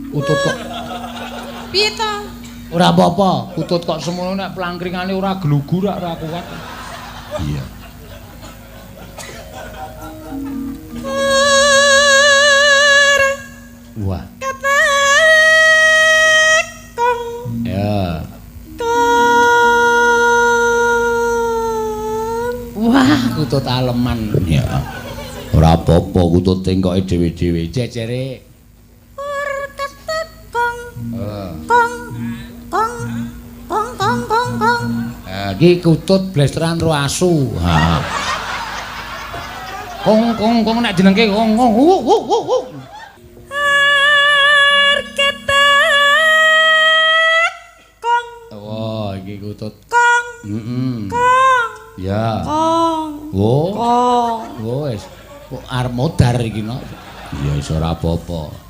Kutut kok Piye to? Ora apa-apa, kutut kok semono nek plangkringane ora glugu rak ora kuat. Iya. Wah. Kong. Ya. Kong. Wah, kutut aleman. Ya. Ora apa-apa kutut tengkoke dhewe-dhewe. Jejere. Kong. Heeh. Kong. Kong. Kong kong kong kong. Iki kutut blesteran ro asu. Ha. Kong kong kong nek jenengke kong kong. Wu wu wu wu. Kong. Wah, iki kutut. Kong. Heeh. Kong. Ya. Kong. Wo. Kong. Wo wis. Kok arep modar iki no. Iya wis ora apa-apa.